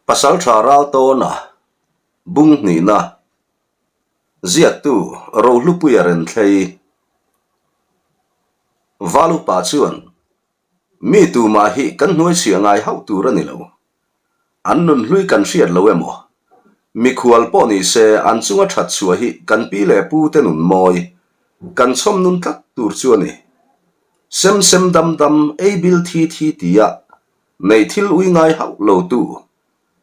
Pasalṭha Raltawna bung hnihna ziaktu Rohlupuia Renthlei Valupa chuan mi tumah hi kan hnuaichhiah ngai hauh tur a ni lo. An nun hlui kan hriat lo emaw? Mikhual pawh ni se an chunga that chhuah hi kan pi leh pu te nun mawi, kan chhawm nun tlat tur chu a ni. Sem sem dam dam, ei bil thi thi tia neih thil ui ngai hauh lo tu,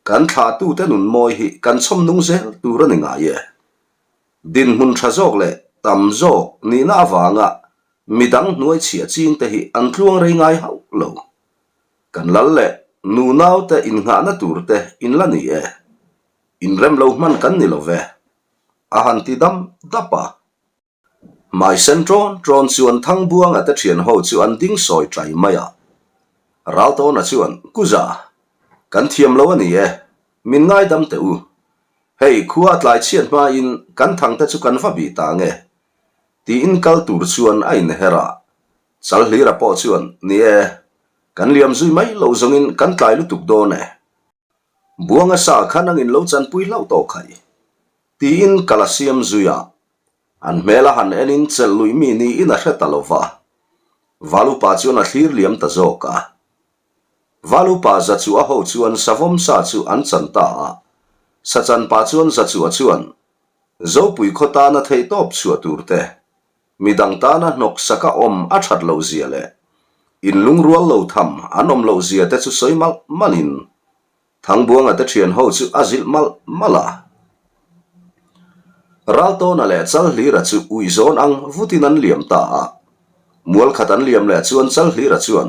kan thlah tu te nun mawi hi kan chhawm nung zel tur a ni ngai e. Dinhmun tha zawk leh tam zawk nihna avanga midang hnuai chhiah ching te hi an tluang rei ngai hauh lo. Kan lal leh nu naute innghahna tur te in la ni e. Inrem lo hman kan ni lo ve. A han ti dam dap a. Hmai sen ṭawn ṭawn chuan Thangbuanga te ṭhian ho chu an ding sawi ṭai mai a. Raltawna chuan, Kuza, kan thiam lo a ni e, min ngaidam teh u. Hei, khua a tlai chhiat hmain kan thangte chu kan va bih ta ang e. Tiin kal tur chuan a inher a. Chalhlira pawh chuan, Ni e, kan liam zui mai loh zawngin kan tlai lutuk dawn e. Buanga sa kha nangin lo chanpui hlauh tawh khai. Tiin kal a siam zui a. An hmel a han enin chelh luih mi niin a hre ta lo va. Valupa chuan a thlir liam ta zawk a. Valupa Zachua ho chuan savawm sa chu an chan ta a. Sachan pa chuan Zachua chuan, Zopui khaw tana theihtawp chhuah tur te, Midang tana hnawk saka awm a that loh zia leh inlungrual lo tham an awm loh zia te chu sawi malh malhin Thangbuanga te thian ho chu a zilh malh malh a. Raltawna leh Chalhlira chu uih zawn ang vutin an liam ta a. Mual khat an liam leh chuan Chalhlira chuan,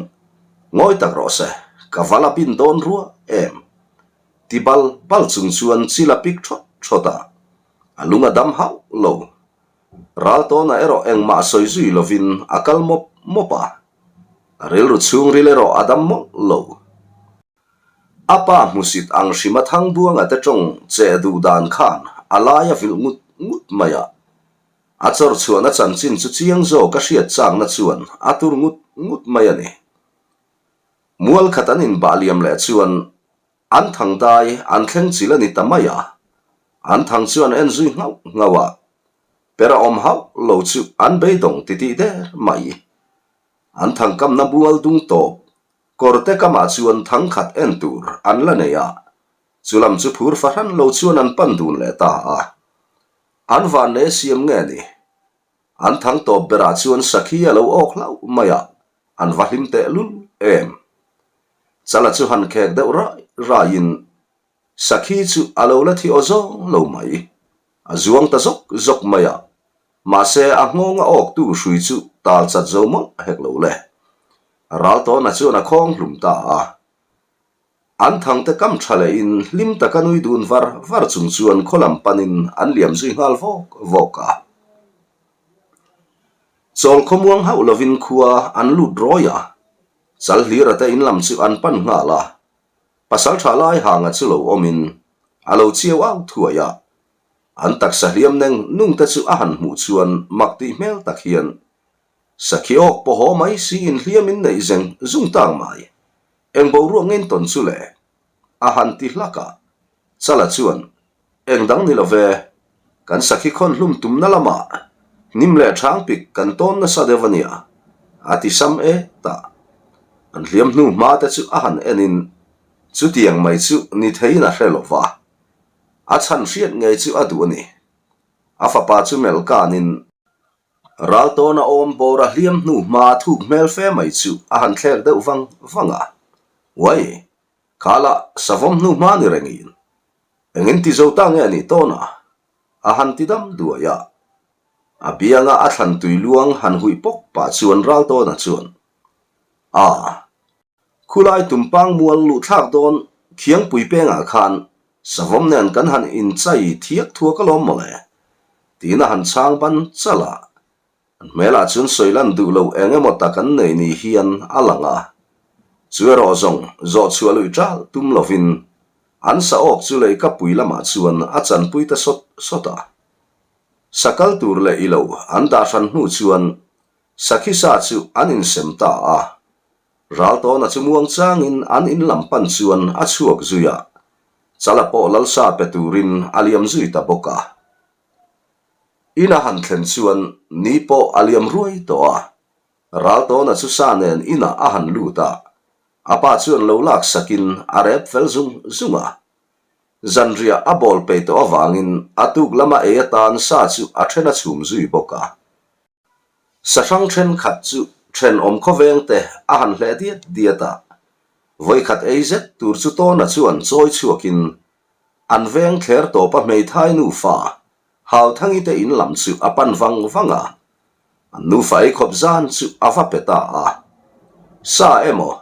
Ngawi tak rawh se, ka va la bin dawn rua em? Ti bal bal chung chuan chil a pik thawt thawt a. A lung a dam hauh lo. Raltawna erawh engmah sawi zui lovin a kal mawp mawp a, a rilru chhungril erawh a dam mawlh lo. A pa hmusit ang hrima Thangbuanga te tawng che duh dan khan a lai a vilh ngut ngut mai a, a chawr chhuahna chanchin chu chiang zawk a hriat chakna chuan a tur ngut ngut mai a ni. Mual khat an inbah liam leh chuan an thang dai an thleng chil a ni ta mai a, an thang chu an en zui nghauh nghauh a, per a awm hauh lo chu an beidawng titih der mai. An thang kamna mual dung tawp kawrte kamah chuan thang khat en tur an la nei a, chu lam chu phur fahran lo chuan an pan dun leh ta a. An van nei siam nge ni? An thang tawp berah chuan sakhi a lo awk hlauh mai a, an va hlim tehlul em. Chala chu han khek deuh rai raiin Sakhi chu a lo la thi aw zawng lo mai. A zuang ta zawk zawk mai a. Mahse a nghawng a awktu hrui chu tal chat zo mawlh hek lo le. Raltawna chuan a khawng hlum ta a. An thangte kam tha lehin hlim taka nui dun var var chung chuan khaw lam panin an liam zui nghal vawk vawk a. Chawl khawmuang hauh lovin khua an lut rawi a. Chalhlira te in lam chu an pan nghal a. Pasal tha lai hanga chu lo awmin a lo chiau au thuai a, an taksa hliam neng nung te chu a han hmuh chuan mak tih hmel tak hian Sakhi awk pawh haw mai siin hliam in neih zeng zung tang mai, eng boruak ngein tawn chu le? a han ti hlak a, Chala chuan Eng dang ni lo ve, kan sakhi khawn hlum tumna lamah hnim leh ṭhang pik kan tawn nasa deuh a nia, a ti sam e ta. An hliam hnu hma te chu a han enin chutiang mai chu ni theiin a hre lo va, a chhan hriat ngei chu a duh a ni. A fapa chu melh kanin Raltawna awm bawr a hliam hnu hma thuk hmel fe mai chu a han thlek deuh vang vang a, Uai, kha lah savawm hnu hma ni rengin Engin ti zo ta nge a nih tawn a? A han ti dam duai a. A bianga a thlan tui luang han huih pawk pah chuan Raltawna chuan, A, khulai tumpang mual luh thlak dawn Khiangpui pengah khan savawm nen kan han inchai thiak thuak alawm mawle, tiin a han chhang ban chalh a. An hmelah chuan sawi lan duh lo eng emaw tak an nei ni hian a lang a. Chu erawh zawng zawh chhuah luih ṭal tum lovin an sa awk chu lei ka pui lamah chuan a chanpui ta sawt sawt a. Sa kal tur leh i lo an dah hran hnu chuan sakhi sa chu an insem ta a. Raltawna chu muang changin an in lam pan chuan a chhuak zui a. Chala pawh Lalsa pe turin a liam zui ta bawk a. In a han thlen chuan ni pawh a liam ruai tawh a. Raltawna chu sa nen inah a han lut a, a pa chuan lo lak sakin a rep fel zung zung a. Zanriah a bawl peih tawh avangin a tuk lama ei atan sa chu a then a chhum zui bawk a. Sa hrang thenkhat chu thenawm khawveng te a han hleh diat diat a, vawikhat ei zet tur chu Tawna chuan chawi chhuakin an veng thler tawpa hmeithai nufa Hauthangi te in lam chu a pan vang vang a, an nufa ei khawp zan chu a va pe ta a. Sa emaw,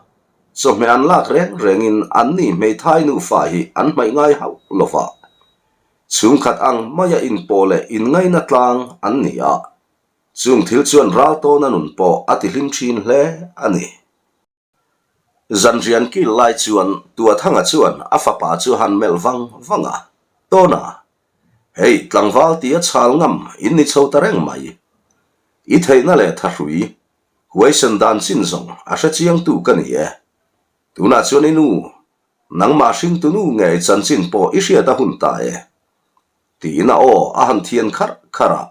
chawhmeh an lak reng rengin anni hmeithai nufa hi an hmaih ngai hauh lo va. Chhungkhat ang maia inpawh leh inngaina tlang an ni a, chung thil chuan Raltawna nun pawh a tihlim thin hle a ni. Zanrian kil lai chuan Tuathanga chuan a fapa chu han melh vang vang a, Tawna, hei tlangval tia chhal ngam in ni chho ta reng mai. I theihna leh thahrui, huaisen dan chin zawng a hre chiangtu ka ni e. Tunah chuan i nu, nangmah hringtunu ngei chanchin pawh i hriat a hun ta e. Tiin a aw a han thian kharh kharh a.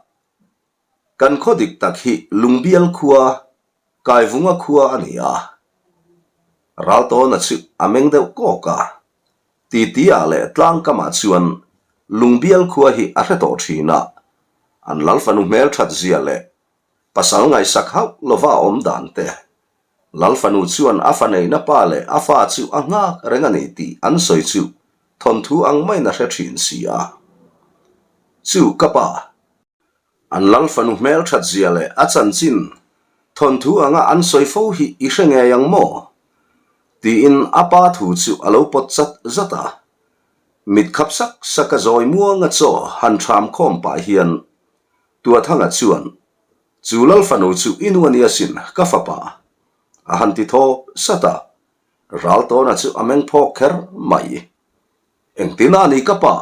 Kan khaw dik tak hi Lungbial khua, Kaivunga khua a ni a. Raltawna chu a meng deuh kawk a. Titi-ah leh tlangkamah chuan Lungbial khua hi a hre tawh thin a. An Lalfanu hmelthat zia leh pasal ngaihsak hauh lova a awm dan te. Lalfanu chuan a fa neihna pa leh a fa chu a nghak reng a ni tih an sawi chu thawnthu ang maiin a hre thin si a. Chu ka pa, an Lalfanu hmelthat zia leh a chanchin thawnthu anga an sawi fo hi i hre ngei ang maw? tiin a pa thu chu a lo pawt chat zat a. Mit khap sak sak a zawi muanga chaw han ṭham khawm pah hian Tuathanga chuan Chu Lal fanu chu i nu a nia sin, ka fapa. A han ti thawp sat a, Raltawna chu a meng phawk kher mai. Engtin a ni ka pa?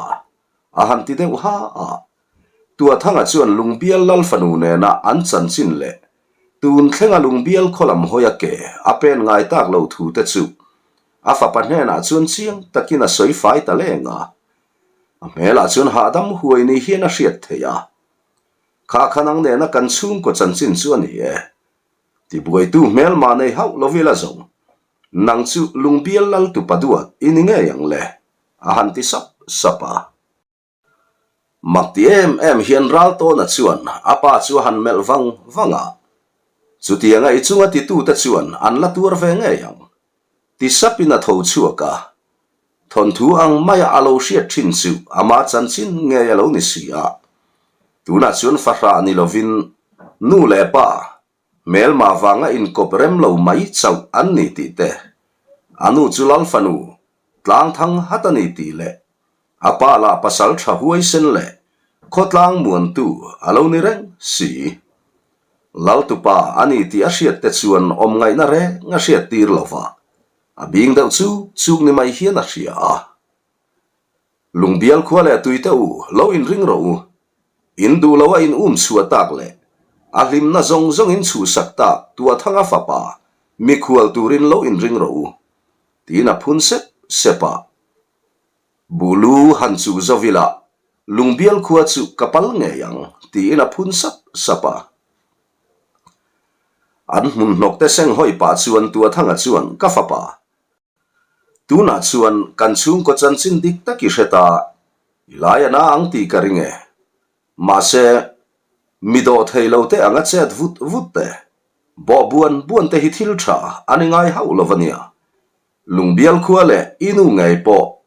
A han ti deuh ha a. Tuathanga chuan Lungbial Lal fanu nena an chanchin leh tun thlenga Lungbial khaw lam hawia ke a pen ngai tak lo thu te chu a fapa hnenah chuan chiang takin a sawi fai ta leng a. A hmelah chuan hahdam huai ni hian a hriat theih a. Kha kha nang nena kan chhungkaw chanchin chu a ni e. Tibuaitu hmelmah nei hauh lo ila zo. Nang chu lungbial lal tupa duat i ni ngei ang le, a han ti sap sap a. Mak ti em em hian Raltawna chuan a pa chu a han melh vang vang a. Chutianga i chunga titute chuan an la tuar ve ngei ang. Ti sapin a tho chhuak a, thawnthu ang maia a lo hriat thin chu ama chanchin ngei a lo ni si a. Tunah chuan fahrah ni lovin nu leh pa hmelma vanga inkawp rem lo mai chauh an ni tih te, a nu chu Lal fanu Tlangthang hat a ni tih leh a pa lah pasal tha huaisen leh khawtlang muantu a lo ni reng si. Laltupa a ni tih a hriat te chuan awm ngaihna reng a hriat tir lo va, a bing deuh chuk chuk ni mai hian a hria a. Lungbial khua leh tuite u lo inring rawh u, in duh lo a in um chhuah tak leh a hlimna zawng zawng in chhuhsak tak Tuathanga fapa mikhual turin lo inring rawh u, tiin a phun sep sep a. Bulu han chuh zo ila, Lungbial khua chu ka pal ngei ang, tiin a phun sap sap a. An hmun hnawk te seng hawi pah chuan Tuathanga chuan, Ka fapa, tunah chuan kan chhungkaw chanchin dik tak i hre ta, i lai a na ang tih ka ring e. Mahse, mi dawh thei lo te anga chet vut vut te, bawh buan buan te hi thil tha a ni ngai hauh lo va nia. Lungbial khua leh i nu ngei pawh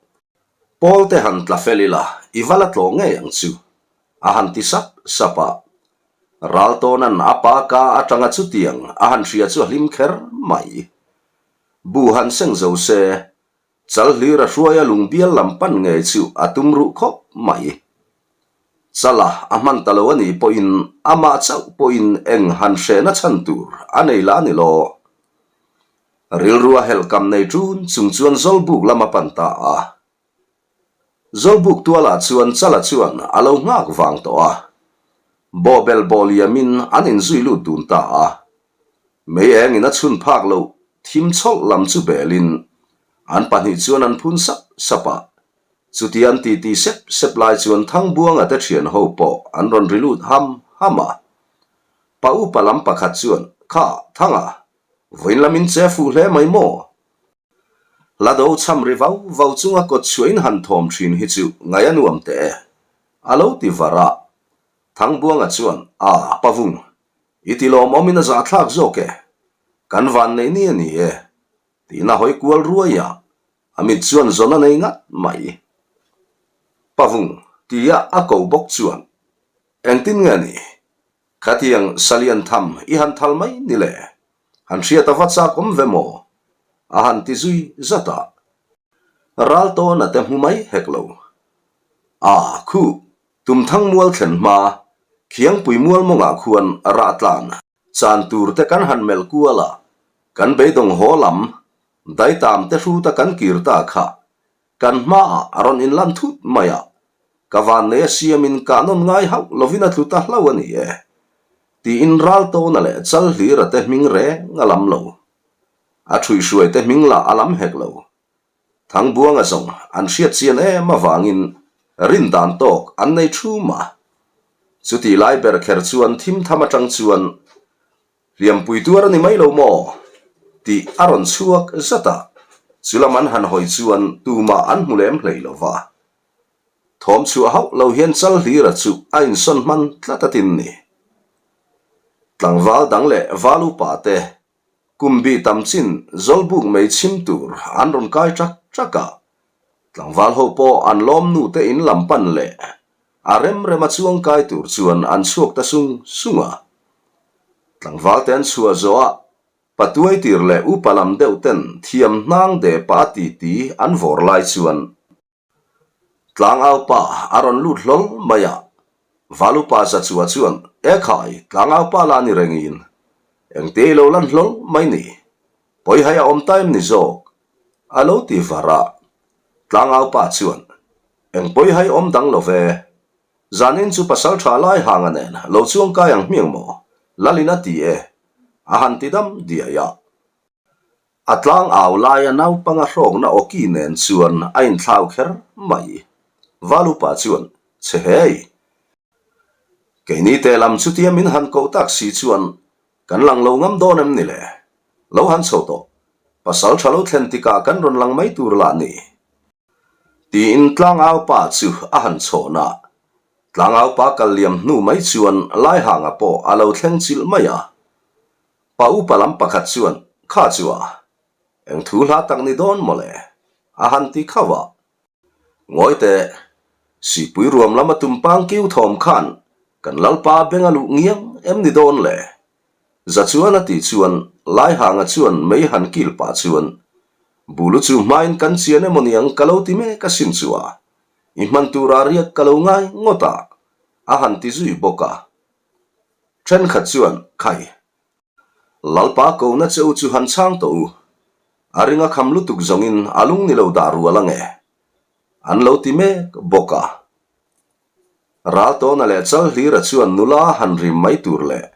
Paul te han tla fel ila i va la tlawh ngei ang chu, a han ti sap sap a. Raltawna'n a pa ka atanga chutiang a han hria chu a hlim kher mai. Bu han seng zo se, chal hlir a hruai a lungbial lam pan ngei chu a tum ruh khawp mai. Chala a hman ta lo a nih pawhin amah chauh pawhin eng han hrehna chhan tur a nei la ni law. Rilru a helh kam nei ṭun chung chuan Zawlbuk lam a pan ta a. Zawlbuk tualah chuan Chala chuan a lo nghak vang tawh a. Bawhbel bawh liamin an inzui lut dun ta a. Mei engin a chhun phak loh thim chhawlh lam chu belin an pahnih chuan an phun sap sap a. Chuti an titi sep sep lai chuan Thangbuanga te thian ho pawh an rawn ri lut ham ham a. Pa upa lam pakhat chuan, Kha, Thanga, vawiin lam in che fuh hle mai maw? Hla do cham ri vau vau chunga kawt chhuah in han thawm thin hi chu ngaih a nuam teh e, a lo ti var a. Thangbuanga chuan, A, Pavung, i ti lawmawmin a zahthlak zawk e. Kan vanneih ni a ni e, tiin a hawi kual ruai a. A mit chuan zawn a nei ngat mai. Pavung, tia a ko bawk chuan, Engtin nge ni? Khatiang salian tham i han thal mai ni le? Han hriat a va chak awm ve maw? A han ti zui zat a. Ral tawn a te hmu mai hek lo. A, khu, Tumthang mual thlen hma, Khiangpui mual mawngah khuan rah tlan chan tur te kan han melh kual a, kan beidawng haw lam Daitam te hruta kan kir ta kha kan hmaah a rawn inlan thut mai a, ka vannei a siamin kah nawn ngai hauh lovin a tlu ta hlo a ni e, tiin Raltawna leh Chalhlira te hming reng a lam lo. A ṭhuihhruai te hming lah a lam hek lo. Thangbuanga zawng an hriat chian em avangin rin dan tawk an nei ṭhum a. Chutih lai ber kher chuan thim tham aṭang chuan Hliampui tuar a ni mai lo maw? tih a rawn chhuak zat a, chu lam an han hawi chuan tumah an hmu lem hlei lo va. Thawm chhuah hauh lo hian Chalhlira chu a insawn hman tlat a tin ni. Tlangval dang leh val upa te kum bih tam chin Zawlbuk mei chhim tur an rawn kai ṭak ṭak a, tlangval ho pawh an lawm nu te in lam pan leh A rem rema chuang kai tur chuan an chhuak ta sung sung a. Tlangval te an chhuah zawh a, patuai tir leh upa lam deuh ten thiam hnang deh pah a titi an vawr lai chuan Tlangau pa a rawn lut hlawl mai a. Valupa Zachua chuan, E khai, Tlangau pa la ni rengin engte i lo lan hlawl mai ni? Pawihai a awm ta em ni zawk? A lo ti var a. Tlangau pa chuan, Eng pawihai awm dang lo ve. Zanin chu pasal tha lai hanga nen lo chuang kai ang hmiang maw? Lalin a ti e. A han ti dam diai a. A tlangau laia naupanga hrawkna awki nen chuan a inthlau kher mai. Valupa chuan, Che hei! Keini teh lam chutia min han koh tak si chuan Kan lang lo ngam dawn em ni le? Lo han chho tawh. Pasal tha lo thlen tikah kan rawn lang mai tur lah ni. Tiin Tlangau pa chu a han chhawn a. Tlangau pa kal liam hnu mai chuan Laihanga pawh a lo thleng chilh mai a. Pa upa lam pakhat chuan, Kha chu a. Eng thu hla tak ni dawn maw le? A han ti khauh a. Ngawi teh, Sipui ruam lama tumpang kiu thawm khan kan Lalpa beng a luh ngiang em ni dawn le? Za chuan a tih chuan Laihanga chuan mei han kil pah chuan, Bulu chu hmain kan chian emaw niang ka lo ti mek asin chu a, i hman tura riak ka lo ngai ngawt a, a han ti zui bawk a. Thenkhat chuan, Khai, Lalpa kona che u chu han chhang tawh u. A ring a kham lutuk zawngin a lung ni lo dah rual ange. An lo ti mek bawk a. Raltawna leh Chalhlira chuan nula han rim mai tur leh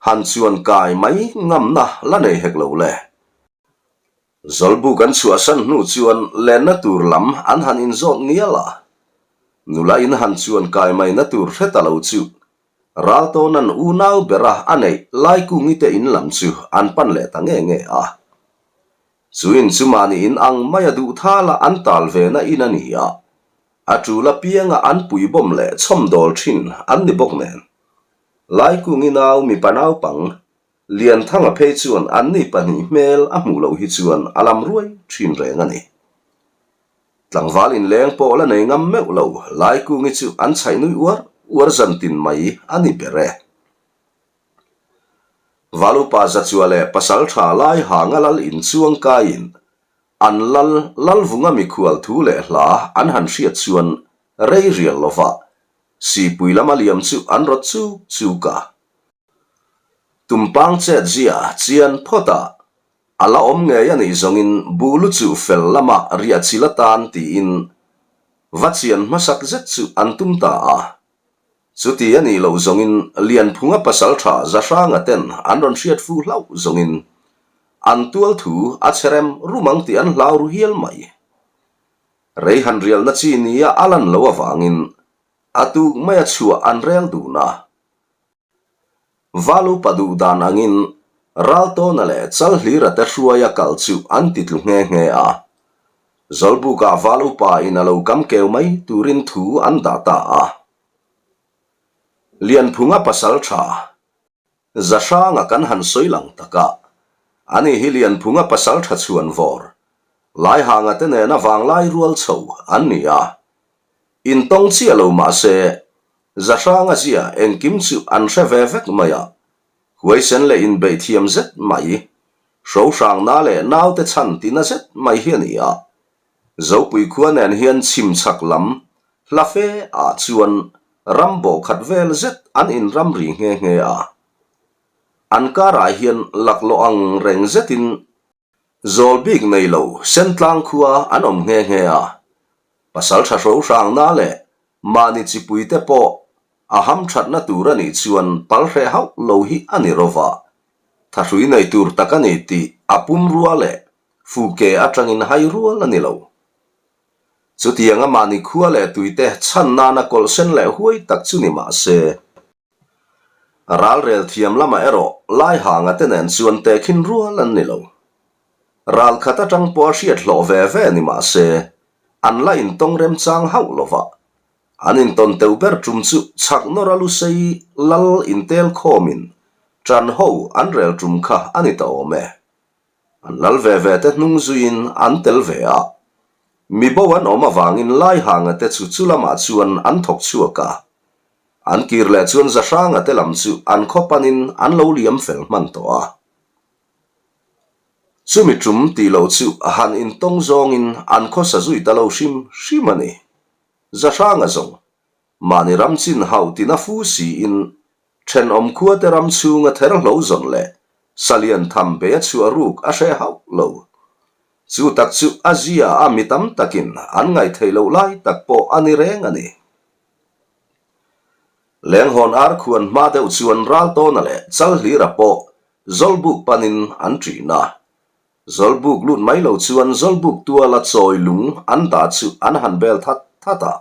han chuan kai mai ngamna la nei hek lo le. Zawlbuk an chhuahsan hnu chuan lenna tur lam an han inzawt ngial a. Nula in han chuan kai maina tur hre ta lo chu Raltawna'n unau bera a neih Laikungi te in lam chu an pan leh ta nge nge a. Chu in chu mahni in ang maia duh thala an tal vena in a ni a, a tul apianga an puibawm leh chhawmdawl thin an ni bawk nen. Laikungi nau mipa naupang Lianthanga phei chuan anni pahnih hmel a hmuh loh hi chuan a lam ruai thin reng a ni. Tlangval inleng pawh la nei ngam meuh lo, Laikungi chu an chhaih nui uar uar zan tin mai a ni ber e. Valupa Zachua leh pasal tha lai hanga lal inchuang kaiin an lal Lalvunga mikhual thu leh hla an han hriat chuan rei rial lova Sipui lama liam chu an rawt chuk chuk a. Tumpang chet zia chian phawt a, a la awm ngei a nih zawngin buh lu chu fel lama riah chil atan tiin va chian hmasak zet chu an tum ta a. Chuti a nih loh zawngin Lianphunga pasal tha Zahranga ten an rawn hriat fu hlauh zawngin an tual thu a che rem rum ang tih an hlau ru hial mai. Rei han rialna chi nia a lan loh avangin a tuk maia chhuah an rel dun a. Valupa duh dan angin Raltawna leh Chalhlira te hruaia kal chu an ti tlu nghe nghe a. Zawlbukah Valupa in a lo kam keu mai turin thu an dah ta a. Lianphunga pasal tha Zahranga kan han sawi lang tak a, ani hi Lianphunga pasal tha chhuan vawr, Laihanga te nena vanglai rual chho an ni a. Intawng chiah lo mah se, Zahranga zia engkim chu an hre ve vek mai a, huaisen leh inbeih thiam zet mai, hrohrangna leh naute chhan tina zet mai hi a ni a. Zopui khua nen hian chhim chhak lam hla fe ah chuan ram bawh khat vel zet an inram ri nghe nghe a. An karah hian laklawh ang reng zetin zawl bik nei lo Sentlang khua an awm nghe nghe a. Pasal tha hro hrangna leh mahni chipuite pawh a hamthatna tur a nih chuan pal hreh hauh lo hi a ni ro va. Thahrui nei tur tak a ni tih a pumrua leh Fuke atangin hai rual a ni lo. Chutianga mahni khua leh tuite chhan nana kawlhsen leh huai tak chu ni mah se, ralrel thiam lamah erawh Laihanga te nen chuan tehkhin rual an ni lo. Ral khat atang pawh a hriat hlawh ve ve ni mah se, an la intawng remchang hauh lo va. An intawn teuh ber tum chu chhak nawr a lusei lal intel khawmin ṭan ho an rel tum kha a ni ta awm e. An lal ve ve te hnung zuiin an tel ve a, mi bo an awm avangin Laihanga te chu chu lamah chuan an thawk chhuak a. An kir leh chuan Zahranga te lam chu an khaw panin an lo liam fel hman tawh a. Chumi tum tih loh chu han intawng zawngin an khawsa zui ta lo hrim hrim a ni. Zahranga zawng mahni ram chin hauh tina fu siin Thenawm khuate ram chhunga ther hlo zawn leh salian tham be a chhuah ruk a hre hauh lo. Chu tak chu a zia a mi tam takin an ngaihtheih loh lai tak pawh a ni reng a ni. Lenghawn ar khuan hma deuh chuan Raltawna leh Chalhlira pawh Zawlbuk panin an ṭin a. Zawlbuk lut mai lo chuan Zawlbuk tuala chawi lung an dah chu an han bel that that a.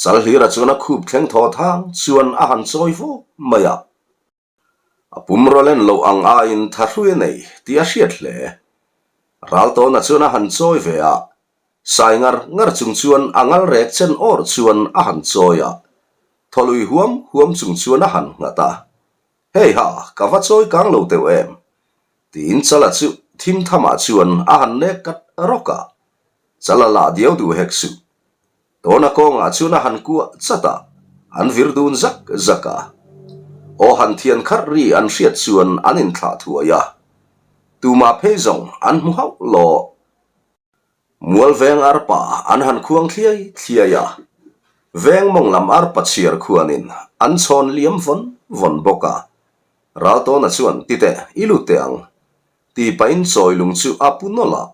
Chalhlira chuan a khup thleng thaw thang chuan a han chawi vawk mai a. A pumraw len loh ang aiin thahrui a nei tih a hriat hle. Raltawna chuan a han chawi ve a, sai ngar ngar chung chuan a ngal rek chen awr chuan a han chawi a, thawlui huam huam chung chuan a han nghat a. Hei ha, ka va chawi kang lo teuh em? Tiin Chala chu thim thamah chuan a han nek kat rawk a, Chala lah diau duh hek suh. Tawna kawngah chuan a han kuah chat a, an vir dun zak zak a. Aw han thian kharh ri an hriat chuan an inthlah thuai a, tumah phei zawng an hmu hauh lo. Mual veng arpa an han khuang thliai thliai a, veng mawng lam arpa chhiar khuanin an chhawn liam vawn vawn bawk a. Raltawna chuan, Titeh, i lut teh ang, ti pahin chawi lung chu a pu nawlh a,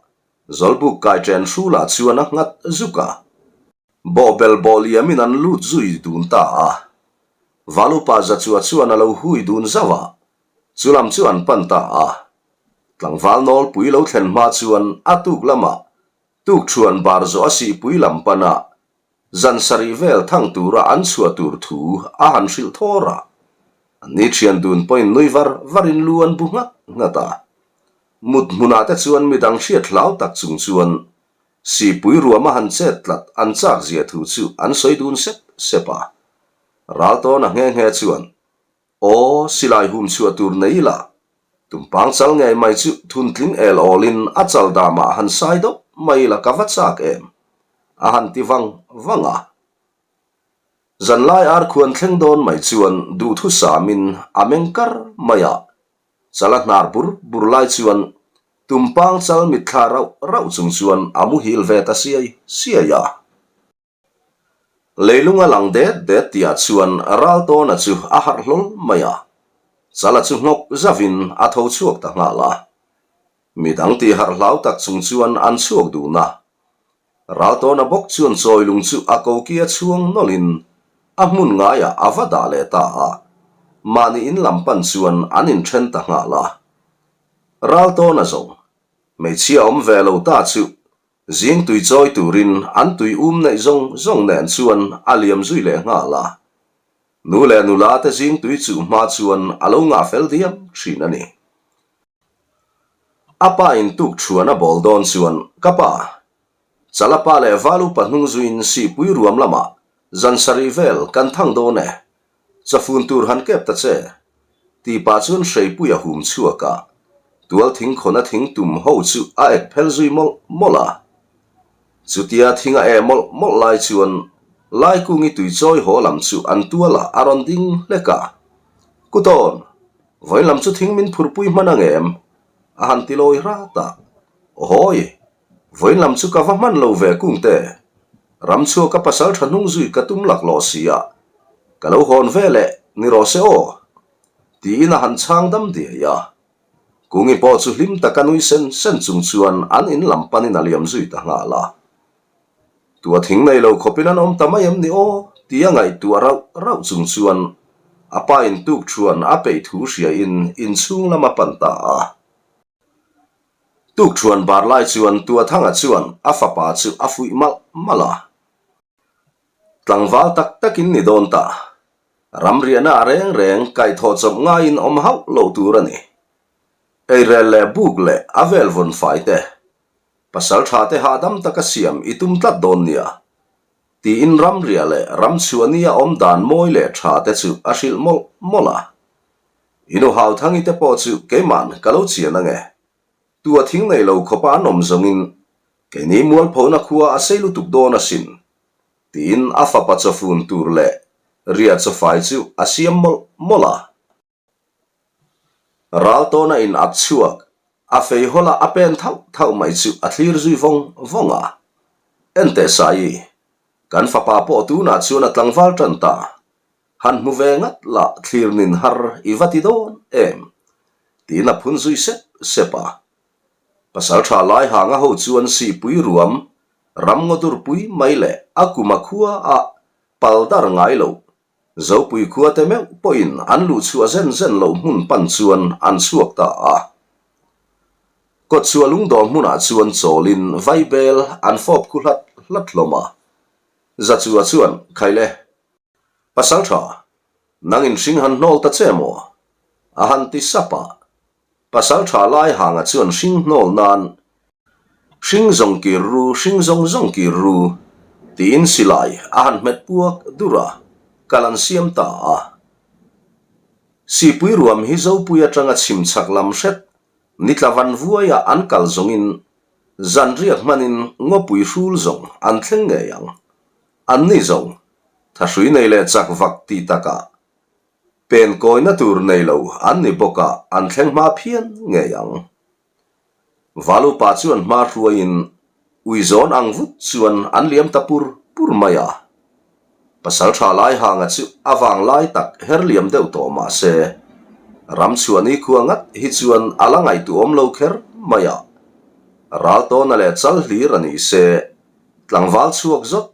Zawlbuk kai ṭen hrulah chuan a nghat zuk a. Bawhbel bawh liamin an lut zui dun ta a. Valupa Zachua chuan a lo hui dun zauh a, Chu lam chu an pan ta a. Tlangval nawlpui lo thlen hma chuan a tuk lamah tukṭhuan bar zawh a sihpui lam pana zan sarih vel thang tura an chhuah tur thu a han hrilh thawr a. Anni ṭhian dun pawhin nui var varin lu an bu nghat nghat a. Mut hmunah te chuan midang hriat hlau tak chung chuan sihpui ruam a han chet tlat an chak zia thu chu an sawi dun sep sep a. Raltawna nghe nghe chuan Aw, silai hum chhuah tur nei ila, tumpang chal ngei mai chu thuntling el awlin a chal damah han sai deuh mai ila ka va chak em? a han ti vang vang a. Zanlai ar khuan thleng dawn mai chuan duhthusamin a meng kar mai a, chal a hnar bur bur lai chuan tumpang chal mitthla rauh rauh chung chuan a muhil ve ta siai siai a. Leilung a lang det det tihah chuan Raltawna chu a harh hlawl mai a, Chala chu hnawk zavin a tho chhuak ta nghal a. Midang tih harh hlau tak chung chuan an chhuak dun a. Raltawna bawk chuan chawilung chu a kokia chhuang nawlhin a hmun ngaiah a va dah leh ta a, mahni in lam pan chuan an inthen ta nghal a. Raltawna zawng, hmeichhia awm ve lo ta chu. Zing tui chawi turin an tui um neih zawng zawng nen chuan a liam zui leh nghal a. Nu leh nula te zing tui chuh hma chuan a lo ngah fel diam thin a ni. A pa in tuk thuan a bawl dawn chuan, Ka pa, Chala pa leh Val upa hnung zuiin sihpui ruam lamah zan sarih vel kan thang dawn e, chafun tur han kep ta che, tih pah chuan hreipui a hum chhuak a, tual thing khawna thing tum ho chu a ek phel zui mawlh mawlh a. Chutia thing a eh mawlh mawlh lai chuan Laikungi tuichawi haw lam chu an tualah a rawn ding hlek a, Kutawn, vawiin lam chu thing min phurpui hman ang em? a han ti lawi rat a, Ahawi! Vawiin lam chu ka va hman lo ve Kungte. Ram chhuak ka pasal tha hnung zui ka tum laklawh si a, ka lo hawn ve leh ni rawh se aw, tiin a han chhang dam diai a. Kungi pawh chu hlim taka nui sen sen chung chuan an in lam panin a liam zui ta nghal a. Tua thing nei lo khawpin an awm ta mai em ni aw tia ngaihtuah rauh rauh chung chuan a pa in tuk thuan a peih thu hriain inchhung lam a pan ta a. Tuk thuan bar lai chuan Tuathanga chuan a fapa chu a fuih malh malh a. Tlangval tak takin ni dawn ta. Ramriahna a reng reng kaihthawh chawp ngaiin awm hauh loh tur a ni. Eirel leh buk leh a vel vawn fai te, pasal tha te hahdam taka siam i tum tlat dawn nia, tiin ramriah leh ramchhuahnia awm dan mawi leh tha te chu a hrilh mawlh mawlh a. I nu Hauthangi te pawh chu keiman ka lo chian ange. Tu a thing nei lo khawpa an awm zawngin keini mualphona khua a sei lutuk dawn asin, tiin a fapa chawfun tur leh riah chawfai chu a siam mawlh mawlh a. Ral tawna in at chhuak, a fei hawla a pen thauh thauh mai chu a thlir zui vawng vawng a. Enteh Saii, kan fapa pawh tunah chuan a tlangval tan ta. Han hmu ve ngat la thlir nin har i va ti dawn em? tiin a phun zui sep sep a. Pasal tha lai hanga ho chuan sihpui ruam ram ngaw durpui mai leh a kum a khua a pal dar ngai loh Zopui khua te meuh pawhin an luh chhuah zen zen loh hmun pan chuan an chhuak ta a. Kawtchhuah lungdawh hmunah chuan chawlin vaibel an fawp khu hlat hlat hlawm a. Zachua chuan, Khaile, Pasal tha, nang in hring han hnawl ta che maw? A han ti sap a. Pasal tha lai hanga chuan hring hnawl nan, Hring zawng kir ru, hring zawng zawng kir ru, tiin silai a han hmet puak dur a, kal an siam ta a. Sipui ruam hi Zopui atanga chhim chhak lam hret, nitla van vuaia an kal zawngin zanriak hmanin ngawpui hrul zawng an thleng ngei ang. Anni zawng, thahrui nei leh chak vak tih takah pen kawina tur nei lo an ni bawk a, an thleng hma phian ngei ang. Valupa chuan hma hruaiin ui zawn ang vut chuan an liam ta pur pur mai a. Pasal tha lai hanga chu a vang lai tak her liam deuh tawh mah se, ram chhuah nikhua ngat hi chuan a la ngaihtuahawm lo kher mai a. Raltawna leh chal hlir a ni se, Tlangval chhuak zawt,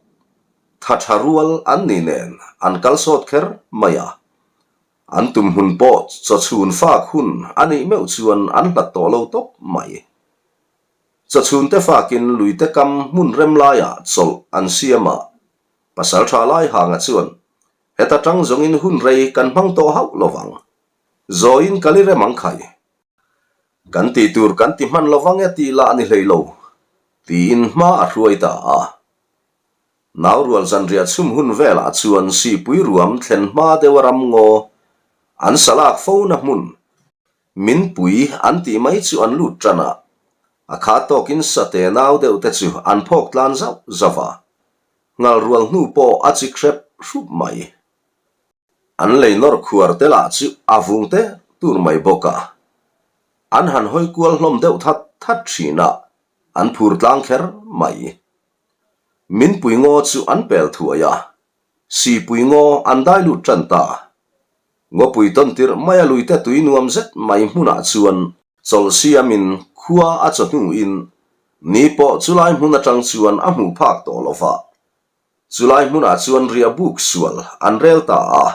tha tha rual an ni nen an kal sawt kher mai a. An tum hun pawh chawchhun fak hun a nih meuh chuan an hlat tawh lo tawp mai. Chawchhun te fakin luite kam hmun rem laiah chawlh an siam a, pasal tha lai hanga chuan heta tang zawngin hun rei kan hmang tawh hauh lo vang. Zawiin kal i rem ang khai. Kan tih tur kan ti hman lo vang e tih lah ni hlei lo, tiin hma a hruai ta a. Naurual zanriah chhum hun velah chuan sihpui ruam thlen hma deuha ramngaw an salak fona hmun min pui an tih mai chu an lut tan a, a kha tawkin sate nau deuh te chu an phawk tlan zauh zauh a, ngal rual hnu pawh a chik hrep hrup mai. An lei nawr khuar te lah chu a vung te tur mai bawk a, an han hawi kual hlawm deuh that that thin a, an phur tlang kher mai. Min pui ngaw chu an pel thuai a, sipui ngaw an dai lut tan ta. Ngawpui tawn tirh mai a luite tui nuam zet mai hmunah chuan chawlh siamin khua a chaw hnuin ni pawh chulai hmun atang chuan a hmuh phak tawh lo va, Chulai hmunah chuan riah buk sual an rel ta a.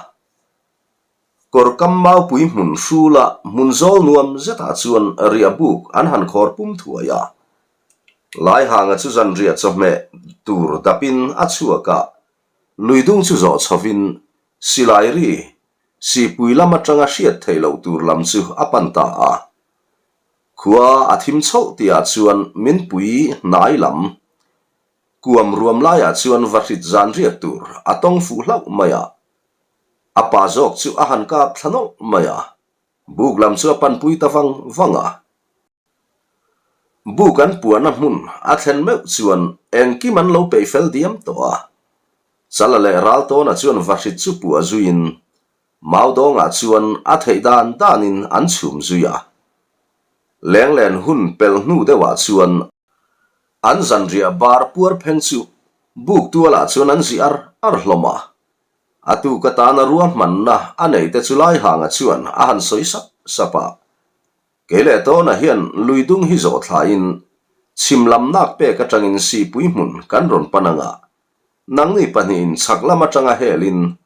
Kawr kam maupui hmun hrula hmun zawl nuam zetah chuan riah buk an han khawr pum thuai a. Laihanga chu zanriah chawhmeh tur dapin a chhuak a, luidung chu zawh chhovin silai ri sipui lam atanga hriat theih loh tur lam chu a pan ta a. Khua a thim chhoh tihah chuan min pui hnai lam kuam ruam laiah chuan vahrit zan riak tur a tawng fuh hlauh mai a. A pa zawk chu a han kap thla nawlh mai a, buk lam chu a panpui ta vang vang a. Buk an puahna hmun a thlen meuh chuan engkim an lo peih fel diam tawh a. Chala leh Raltawna chuan vahrit chu puah zuiin Maudawngah chuan a theih dan danin an chhum zui a. Lenglen hun pelh hnu deuhah chuan an zanriah bar puar pheng chu buk tualah chuan an zi ar ar hlawm a. A tuk atana ruahmanna a neite chu Laihanga chuan a han sawi sap sap a. Kei leh Tawna hian lui dung hi zawh thlain chhim lam nak pek atangin sihpui hmun kan rawn pan anga, nangni pahnihin chhak lam atanga helin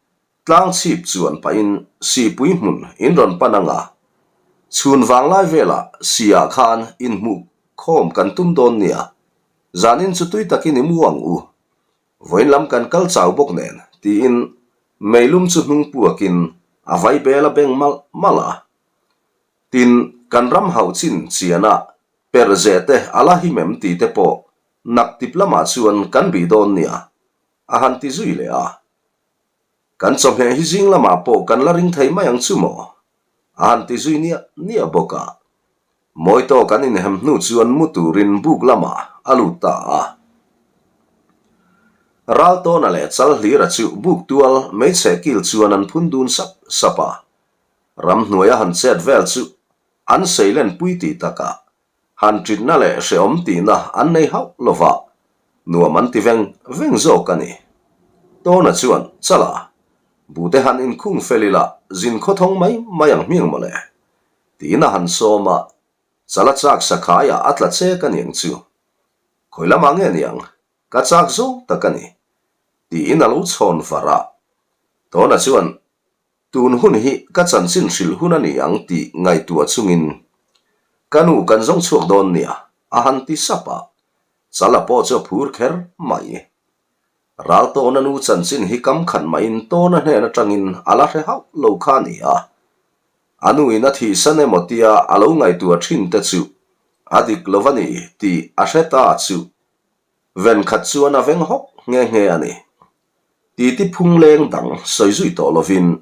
tlang chhip chuan pahin sihpui hmun in rawn pan anga, chhun vanglai velah si-ah khan inhmuh khawm kan tum dawn nia, zanin chu tui takin i mu ang u, vawiin lam kan kal chau bawk nen tiin meilum chu hnung puakin a vaibel a beng malh malh a. Tin, kan ram hauh chin chiana per ze te a la him em tih te pawh nak tip lamah chuan kan bih dawn nia, a han ti zui leh a. Kan chawhmeh hi zing lamah pawh kan la ring thei mai ang chu maw? a han ti zui niah niah bawk a. Mawi tawk an inhem hnu chuan mu turin buk lamah a lut ta a. Raltawna leh Chalhlira chu buk tual hmeichhe kil chuan an phun dun sap sap a. Ramhnuai a han chet vel chu an seilen pui tih takah han ṭitna leh hrehawm tihna an nei hauh lo va, nuam an ti veng veng zawk a ni. Tawna chuan, Chala, bute han inkhung fel ila zin khawthawng mai mai ang hmiang mawle, tiin a han sawm a, Chala chak sakhaiah a tla chek a niang chu. Khawi lamah nge niang? Ka chak zawk tak a ni, tiin a lo chhawn var a. Tawna chuan, Tun hun hi ka chanchin hrilh hun a ni ang tih ngaihtuah chungin ka nu kan zawng chhuak dawn nia a han ti sap a, Chala pawh chu a phur kher mai. Raltawna nu chanchin hi kam khat mahin Tawna hnen atangin a la hre hauh lo kha a ni a, a nuin a thihsan emaw tia a lo ngaihtuah thin te chu a dik lo a ni tih a hre ta chu venkhat chuan a veng hawk nghe nghe a ni. Titi phung leng dang sawi zui tawh lovin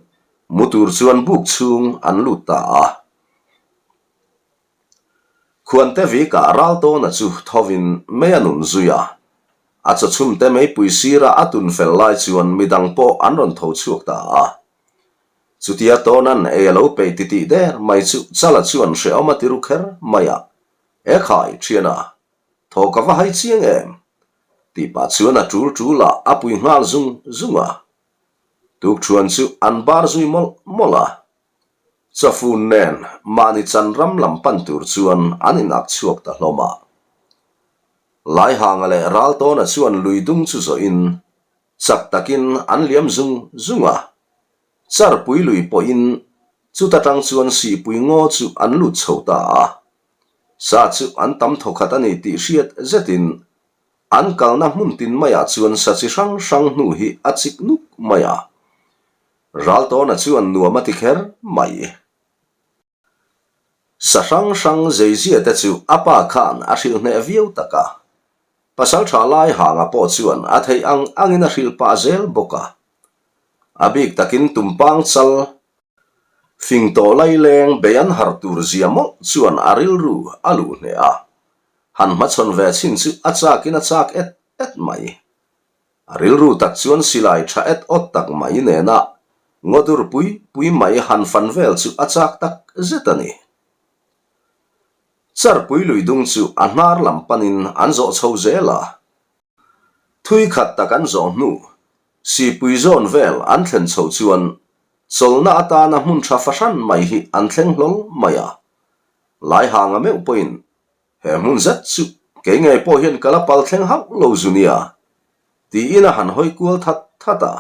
mu tur chuan buk chhung an lut ta a. Khuante vikah Raltawna chu thovin mei a nun zui a, a chawchhumte meipui sira a tun fel lai chuan midang pawh an rawn tho chhuak ta a. Chutia Tawna'n ei a lo peih titih der mai chu Chala chuan hrehawm a ti ru kher mai a, Ekhai, thiana, thaw ka va hai chiang em? Tih pah chuan a tul tul a, a pui nghal zung zung a. Tukṭhuan chu an bar zui mawlh mawlh a. Chawfun nen mahni chan ram lam pan tur chuan an inak chhuak ta hlawm a. Laihanga leh Raltawna chuan lui dung chu zawhin chak takin an liam zung zung a. Charpui lui pawhin chuta tang chuan sihpui ngaw chu an lut chho ta a. Sa chu an tam thawkhat a ni tih hriat zetin an kalna hmun tin maiah chuan sa chi hrang hrang hnu hi a chik nuk mai a. Raltawna chuan nuam a ti kher mai. Sa hrang hrang zeizia te chu a pa khan a hrilh hneh viau tak a. Pasaltha lai hanga pawh chuan a theih ang angin a hrilh pah zel bawk a. A bik takin tumpang chal Fing tawh laileng bei an har tur zia mawlh chuan a rilru a luh hneh a, han hmachhawn ve chhin chu a chakin a chak et et mai. A rilru tak chuan silai tha et awt tak mai nena ngaw dur pui pui mai han fan vel chu a chak tak zet a ni. Charpui lui dung chu a hnar lam panin an zawh chho zel a, Thui khat tak an zawh hnu, sipui zawn vel an thlen chho chuan chawlhna atana hmun tha fahran mai hi an thleng hlawl mai a. Laihanga meuh pawhin he hmun zet chu kei ngei pawh hian ka la pal thleng hauh lo zu nia, tiin a han hawi kual that that a.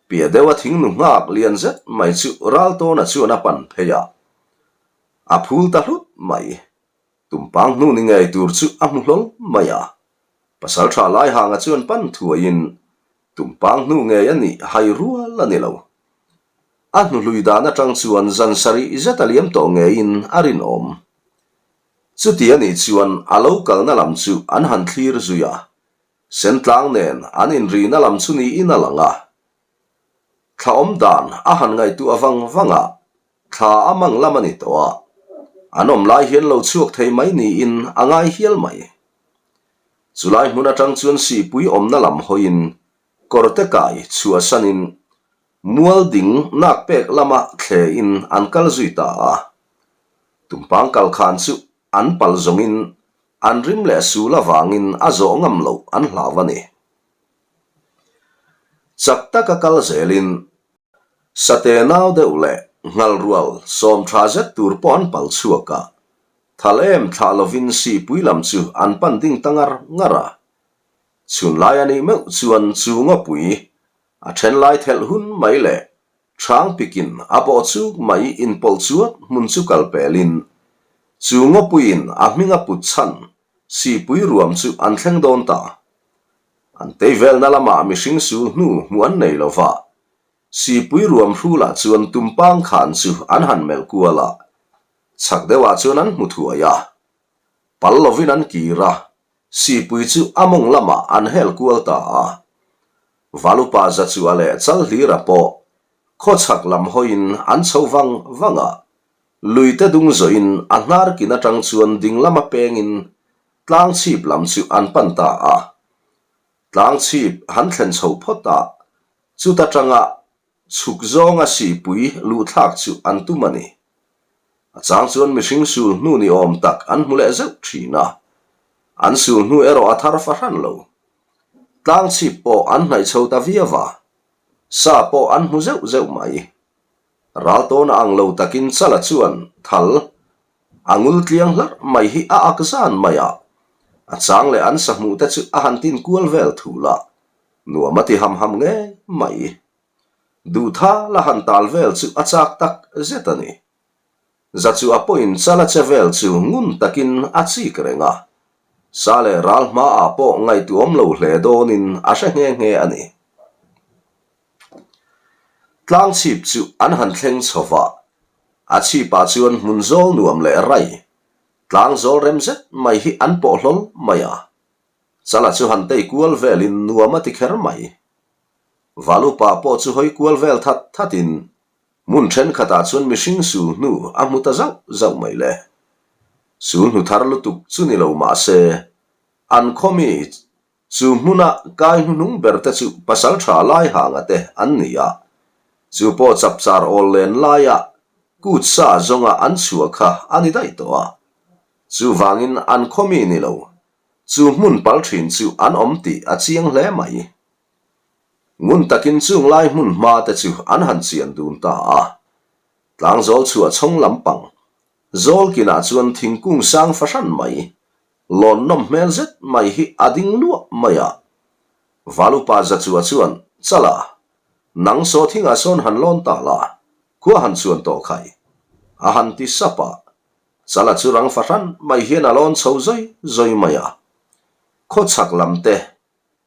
Piah deuha thingnu nghak lian zet mai chu Raltawna chuan a pan phei a, a phul ta hlut mai. Tumpang hnu ni ngei tur chu a hmu hlawl mai a. Pasalṭha Laihanga chuan pan thuaiin Tumpang hnu ngei a nih hai rual a ni lo. A hnuhlui dan aṭang chuan zan sarih zet a liam tawh ngeiin a rinawm. Chuti a nih chuan a lo kalna lam chu an han thlir zui a, Sentlang nen an inrihna lam chu niin a lang a. Thla awm dan a han ngaihtuah vang vang a, thla a mang lam a ni tawh a, an awm lai hian lo chhuak thei mai niin a ngai hial mai. Chulai hmun atang chuan sihpui awmna lam hawiin kawrte kai chhuahsanin mual ding nak pek lama thlein an kal zui ta a. Tumpang kal khan chu an pal zawngin an rim leh sul avangin a zawh ngam loh an hlau a ni. Chak taka kal zelin Sate nau deuh leh nghal rual sawm tha zet tur pawh an pal chhuak a, thal em thlah lovin sihpui lam chu an pan ding ta ngar ngar a. Chhun lai a nih meuh chuan chu ngawpui a then lai thelh hun mai leh chhang pikin a bawh chuk mai inpawlh chuat hmun chu kal pelin chu ngawpuiin a hming a put chhan sihpui ruam chu an thleng dawn ta. An tei velna lamah mihring sul hnu hmuh an nei lo va, sipui ruam hrulah chuan tumpang khan chu an han melh kual a, chhak deuhah chuan an hmu thuai a. Pal lovin an kir a, sipui chu a mawng lamah an hel kual ta a. Valupa Zachua leh Chalhlira pawh khaw chhak lam hawiin an chho vang vang a, luite dung zawhin a hnar kin atang chuan ding lama pengin Tlang chhip lam chu an pan ta a. Tlang chhip han thlen chho phawt a, chuta tanga chhuk zawnga sihpui luhthlak chu an tum a ni. A chang chuan mihring sul hnu ni awm tak an hmu leh zeuh thin a, an sul hnu erawh a thar fahran lo. Tlang chhip pawh an hnaih chho ta viau a, sa pawh an hmu zeuh zeuh mai. Ral tawn a ang lo takin Chala chuan thal A ngul tliang hlarh mai hi a ak zan mai a, a chang leh an sahmuh te chu a han tin kual vel thul a, nuam a ti ham ham ngei mai. Duhtha la han tal vel chu a chak tak zet a ni. Za chu a pawhin chal a che vel chu ngun takin a chik reng a, sa leh ral hmaah pawh ngaihtuahawm lo hle dawnin a hre nghe nghe a ni. Tlang chhip chu an han thleng chho va, a chhipah chuan hmun zawl nuam leh rai, tlang zawl rem zet mai hi an pawh hlawl mai a. Chala chu han tei kual velin nuam a ti kher mai. Valupa pawh chu hawi kual vel that thatin hmun thenkhatah chuan mihring sul hnu a hmu ta zauh zauh mai le. Sul hnu thar lutuk chu ni lo mah se, an khaw mi Chu hmuna kai hnuhnung ber te chu pasaltha Laihanga te an ni a, chu pawh chapchar awl len laia kut sa zawnga an chhuah kha a ni daih tawh a. Chuvangin an khaw mi ni lo, chu hmun pal thin chu an awm tih a chiang hle mai. Ngun takin chung lai hmun hma te chu an han chian dun ta a, tlangzawl chhuah chhawng lampang zawl kinah chuan thingkung sang fahran mai Lawn nawm hmel zet mai hi a ding luah mai a. Valupa Zachua chuan, Chala, nang saw thingah sawn han lawn ta la, khua han chuan tawh khai. A han ti sap a. Chala chu rang fahran mai hian a lawn chho zawi zawi mai a. Khaw chhak lam te,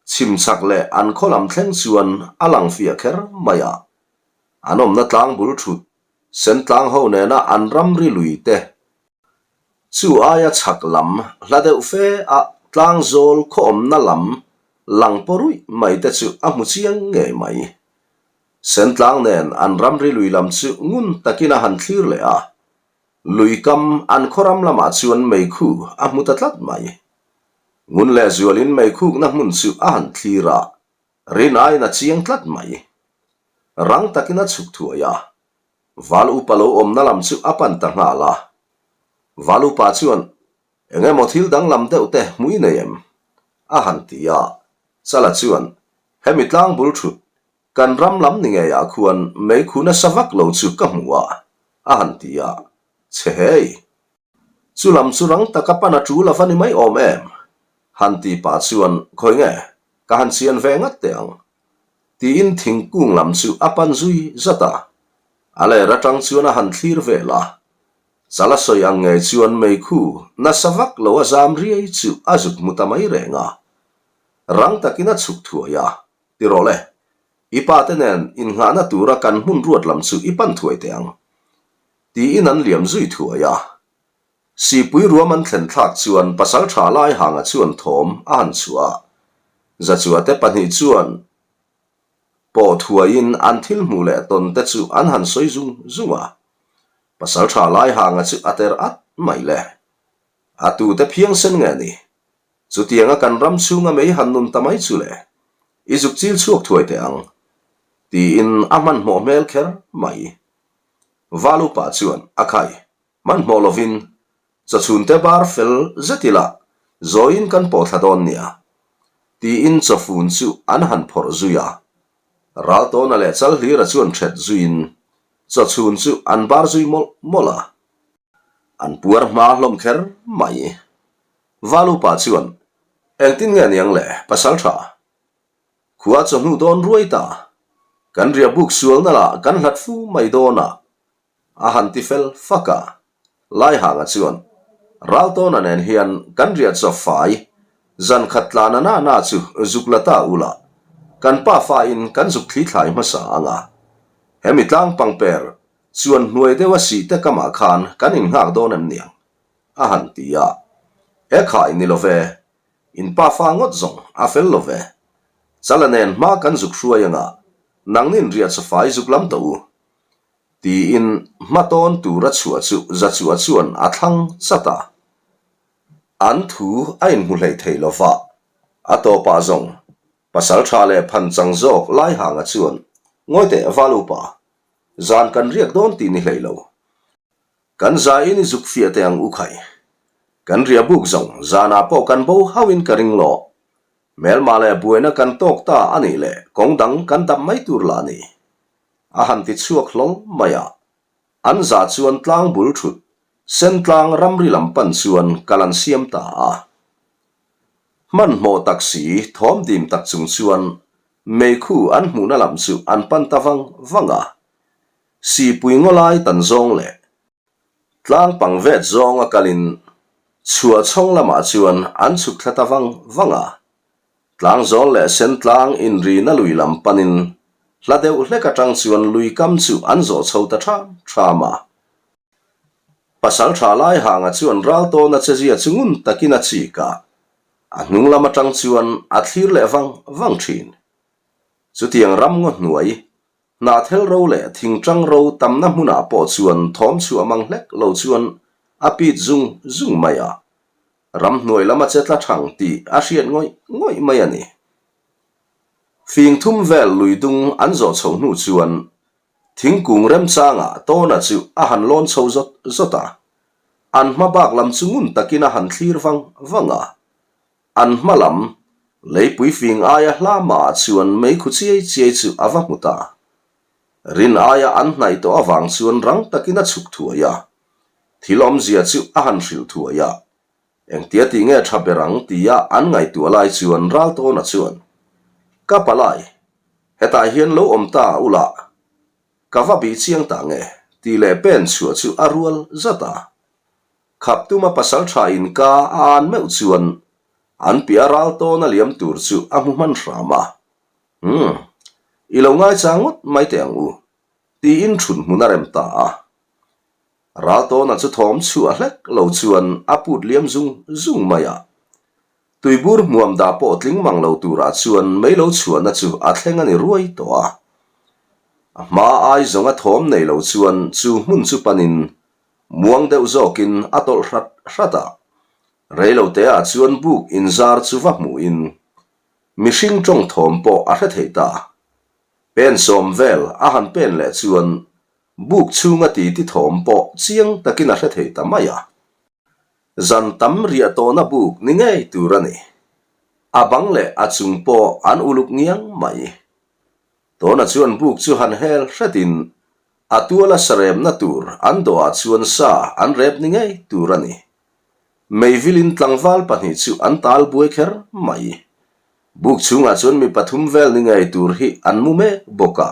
chhim chhak leh an khaw lam thleng chuan a lang fiah kher mai a. An awmna tlang bul thut, Sentlang ho nena an ramri lui te, Chu aia chhak lam hla deuh fe a tlangzawl khawawmna lam lang paw ruih mai te chu a hmu chiang ngei mai. Sentlang nen an ramri lui lam chu ngun takin a han thlir leh a, lui kam an khawram lamah chuan meikhu a hmu ta tlat mai. Ngun leh zualin meikhukna hmun chu a han thlir a, rin aiin a chiang tlat mai. Rang takin a chhuk thuai a, Val upa lo awmna lam chu a pan ta nghal a. Val upa chuan, Eng emaw thil danglam deuh te hmui nei em? a han ti a. Chala chuan, Hemi tlang bul thut, kan ram lam ni ngeiah khuan meikhu nasa vak lo chu ka hmu a, a han ti a. Chhe hei! Chu lam chu rang taka pan a tul ava ni mai awm em? Han ti pah chuan, Khawi nge, ka han chian ve ngat teh ang. Tiin thingkung lam chu a pan zui zat a, a ler atang chuan a han thlir vel a. Chala sawi ang ngei chuan meikhu nasa vak lo a zam riai chu a zuk hmu ta mai reng a. Rang takin a chhuk thuai a, Ti rawh le, i pa te nen innghahna tura kan hmun ruat lam chu i pan thuai teh ang. Tiin an liam zui thuai a. Sipui ruam an thlen thlak chuan pasaltha Laihanga chuan thawm a han chhuah a. Zachuate pahnih chuan pawh thuaiin an thil hmuh leh tawn te chu an han sawi zung zung a. Pasaltha Laihanga chu a ter at mai le. A tute phiangsen nge ni? Chutianga kan ram chhunga mei han nun ta mai chu le, i zuk chil chhuak thuai teh ang, tiin a hmanhmawh hmel kher mai. Valupa chuan a khai. Hmanhmawh lovin chawchhunte bar fel zet ila zawiin kan pawh thla dawn nia, tiin chawfun chu an han phawrh zui a. Raltawna leh Chalhlira chuan ṭhet zuiin chawchhun chu an bar zui mawlh mawlh a. An puar hma hlawm kher mai. Valupa chuan, Engtin nge niang le, Pasalṭha? Khua chawhnu dawn ruai ta. Kan riah buk sualna lah kan hlat fu mai dawn a, A han ti fel fak a, Laihanga chuan, Raltawna nen hian kan riah chaw fai, zan khat tlana na na chu zuk la ta ula, kan pa fain kan zuk thli thlai hmasa ang a. Hemi tlang pangper chuan hnuai deuha sihte kamah khan kan innghak dawn em niang? a han ti a. He khai ni lo ve, in pa fa ngawt zawng a fel lo ve. Chala nen hma kan zuk hruai anga, nangnin riah chaw fai zuk lam tawh u. Tiin hmatawn tura chhuah chu Zachua chuan a thlang chat a. An thu a inhmu hleih thei lo va, a tawpah zawng pasal tha leh phan chang zawk Laihanga chuan, Ngawi teh Valupa, zan kan riak dawn tih ni hlei lo. Kan zaiin i zuk fiah teh ang u khai. Kan riah buk zawng zanah pawh kan bo hauhin ka ring lo. Hmelma leh buaina kan tawk ta a nih leh kawng dang kan dap mai tur lah a ni. A han ti chhuak hlawl mai a. An zah chuan tlang bul thut, Sentlang ramri lam pan chuan kal an siam ta a. Hmanhmawh tak si, thawm dim tak chung chuan meikhu an hmuhna lam chu an pan ta vang vang a. Sipui ngaw lai tan zawng leh tlang pang vet zawnga kalin chhuah chhawng lamah chuan an chhuk thla ta vang vang a. Tlangzawl leh Sentlang inrina lui lam panin hla deuh hlek atang chuan lui kam chu an zawh chho ta ṭham ṭham a. Pasalṭha Laihanga chuan Raltawna chezia chu ngun takin a chik a, a hnung lam atang chuan a thlir leh vang vang ṭhin. Chutiang ram ngaw hnuai, hnahthel ro leh thingṭang ro tamna hmunah pawh chuan thawm chhuah mang hlek lo chuan a pit zung zung mai a. Ramhnuai lama che tla thang tih a hriat ngawih ngawih mai a ni. Fing thum vel lui dung an zawh chhoh hnu chuan thingkung remchangah Tawna chu a han lawn chho zawt zawt a. An hma bak lam chu ngun takin a han thlir vang vang a. An hma lam leipui fing aia hla mahah chuan meikhu chiai chiai chu a va hmu ta. Rin aia an hnaih tawh avang chuan rang takin a chhuk thuai a. Thil awmzia chu a han hrilh thuai a, engtia tih nge tha ber ang tia an ngaihtuah lai chuan Raltawna chuan, Ka palai, hetah hian lo awm ta ula, ka va bih chiang ta nge? tih leh pen chhuah chu a rual zat a. Khap tuma pasal tha inka a an meuh chuan an piah Raltawna liam tur chu a hmu hman hram a. Umm, i lo ngaichang ngawt mai teh ang u, tiin thut hmun a rem ta a. Raltawna chu thawm chhuah hlek lo chuan a put liam zung zung mai a. Tuibur hmuam dah pawh tling mang lo turah chuan mei lo chhuahna chu a thleng a ni ruai tawh a. A hma ai zawnga thawm nei lo chuan chu hmun chu panin muang deuh zawkin a tawlh hrat hrat a. Reiloteah chuan buk inzar chu va hmuhin mihring tawng thawm pawh a hre thei ta. Pen sawm vel a han pen leh chuan Buk chhunga titi thawm pawh chiang takin a hre thei ta mai a. Zan tam riah tawhna buk ni ngei tur a ni. A bang leh a chung pawh an uluk ngiang mai. Tawna chuan buk chu han hel hretin a tuala saremna tur an dawhah chuan sa an rep ni ngei tur a ni. Meivilin tlangval pahnih chu an tal buai kher mai. Buk chhungah chuan mi pathum vel ni ngei tur hi an mu mek bawk a.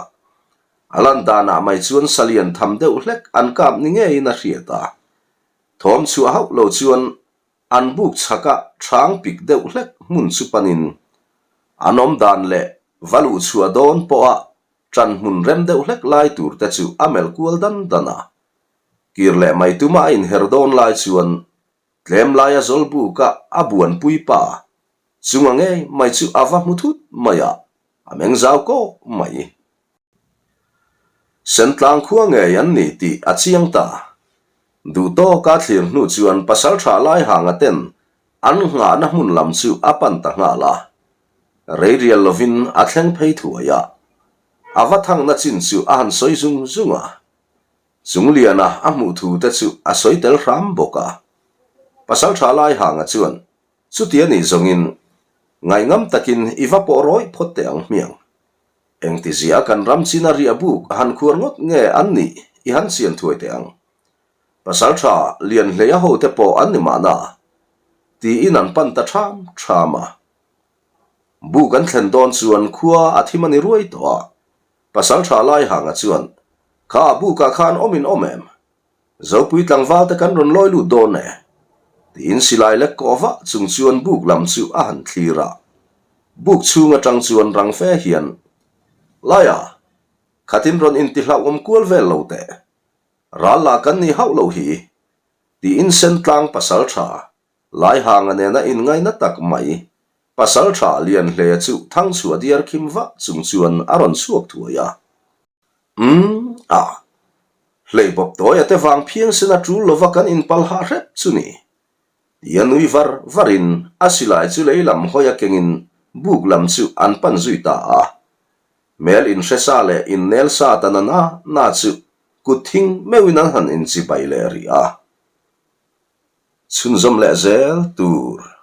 A lan danah mai chuan salian tham deuh hlek an kap ni ngeiin a hriat a. Thawm chhuah hauh lo chuan an buk chhaka chhang pik deuh hlek hmun chu panin an awm dan leh va luh chhuah dawn pawha ṭan hmun rem deuh hlek lai tur te chu a melh kual dan dan a. Kir leh mai tuma a inher dawn lai chuan tlem laia zawlbuka a buanpui pa chunga ngei mai chu a va hmu thut mai a, a meng zau kawk mai. Sentlang khua ngei an ni tih a chiang ta. Duh tawka thlir hnu chuan pasalṭha Laihanga ten an nghahna hmun lam chu a pan ta nghal a. Rei rial lovin a thleng phei thuai a. A va thangna chin chu a han sawi zung zung a. Chungliana a hmuh thu te chu a sawi tel hram bawk a. Pasalṭha Laihanga chuan chuti a nih zawngin ngaihngam takin i va pawh rawih phawt teh ang hmiang. Engtizia kan ram china riah buk a han khuar ngawt nge an nih i han chian thuai teh ang. Pasaltha Lianhleia hote pawh an ni mahna tiin an pan ta ṭham ṭham a. Buk an thlen dawn chuan khua a thim a ni ruai tawh a. Pasaltha Laihanga chuan, Kha bukah khan awm in awm em? Zopui tlangval te kan rawn lawi lut dawn e, tiin silai lek kawh vah chung chuan buk lam chu a han thlir a. Buk chhung atang chuan rang fe hian, Laia, khatin rawn intihlauhawm kual vel lo teh. Ral lah kan nih hauh loh hi, tiin Sentlang pasal tha, Laihanga nena inngaina tak mai, pasal tha Lianhlea chu thangchhuah diar khim vah chung chuan a rawn chhuak thuai a. Umm a. Hlei bawp tawi a te vang phiang sen a tul lova kan inpal hah hrep chu ni. Tia nui var varin a silai chu lei lam hawi a kengin buk lam chu an pan zui ta a. Hmel inhre sa leh innel sa ta na na na chu kut thing meuhin an han inchibai leh rih a. Chhunzawm leh zel tur.